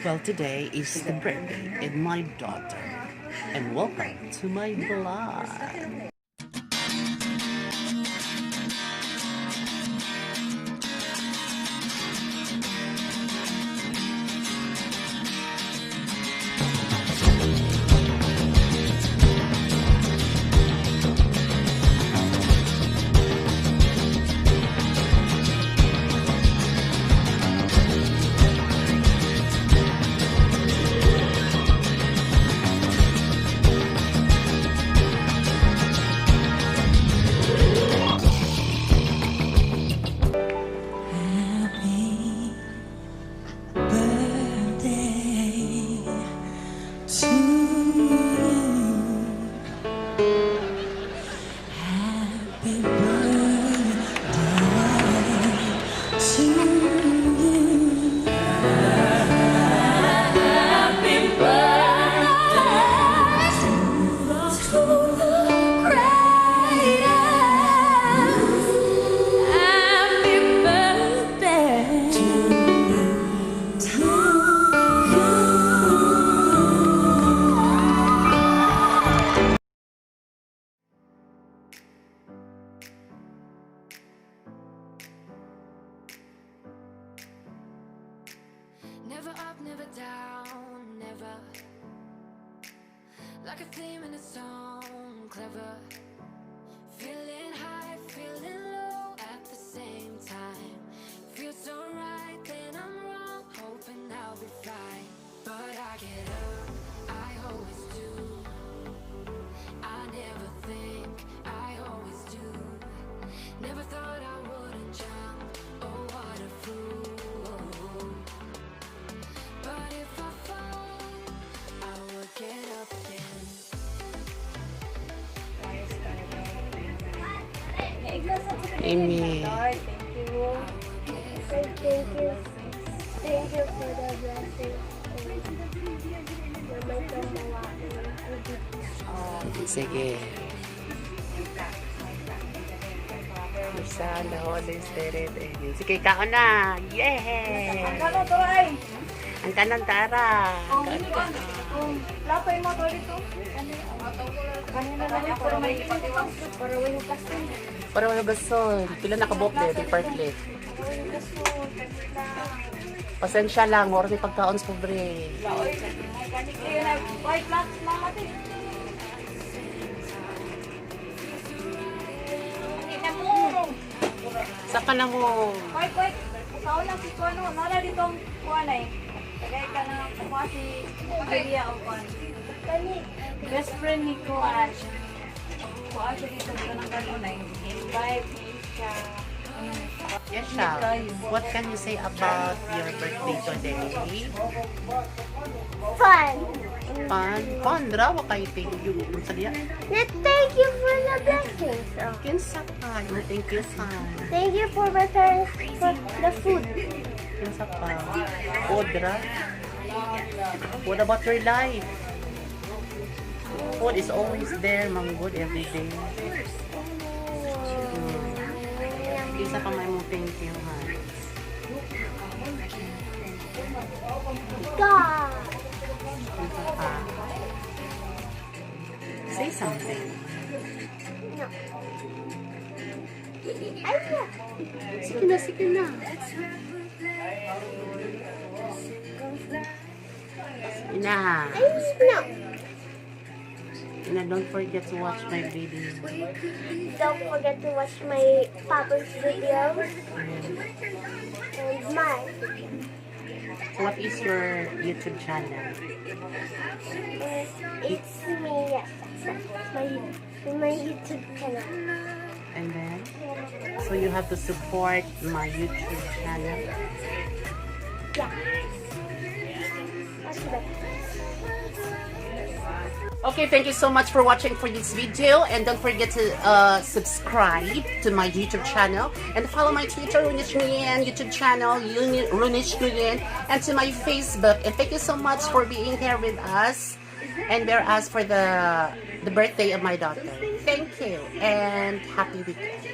Well, today is the birthday of my daughter. And welcome to my vlog. Happy birthday to you. Happy birthday to you. Happy birthday to the greatest. Happy birthday to you. Never up, never down, never. Like a theme in a song, clever. Feeling high, feeling low at the same time. Feel so right, then I'm wrong, hoping I'll be fine. But I get up, I always do. I never think, I always do. Never thought I wouldn't jump, oh, what a fool. But if I fall, I would get up again. Amy. Lord, thank you. Thank you. Thank you for the blessings. Na may tumawa. Sige. Son, the Holy Spirit. Amen. Sige, kaon na. Yay! Ang kanon, tara ay. Ang kanan, tara. Kung lapay mo to dito. Kanina lang para may Para may hugason. Para wala gason. Pila nakabuok de, di partlet. Pasensya lang, wala may pagkaon sa pobre. White plants, mama te. Hindi na mo. Saka na mo. White, white. Sao lang si Kuano. Nala ditong kuan ay. Tagay ka na kuha si Julia o kuan. Kani. Best friend ni Kuan. Kuha siya dito sa ng kanon ay. Invite siya. Yes, siya. What can you say about your birthday today? Fun. Fun. Fun, rawa kay thank you. Unsa diya? Na thank you for the blessings. Oh. Kinsa pa? Yung thank you sa. Thank you for my parents for the food. Kinsa pa? Food ra? What about your life? Food is always there, manggod every day. Kinsa pa may mo thank you, ha? God. Kinsa pa? Say something. No. Ay, na. Sige na, sige na. Sige na. Ay, no. Ina, don't forget to watch my video. Don't forget to watch my papa's videos and my video. So what is your YouTube channel? It's me, yes. My YouTube channel. And then, so you have to support my YouTube channel. Yeah. What's that? Okay, thank you so much for watching for this video. And don't forget to subscribe to my YouTube channel and follow my Twitter, Runish Nguyen, YouTube channel, Runish Nguyen, and to my Facebook. And thank you so much for being here with us and bear us for the birthday of my daughter. Thank you and happy weekend.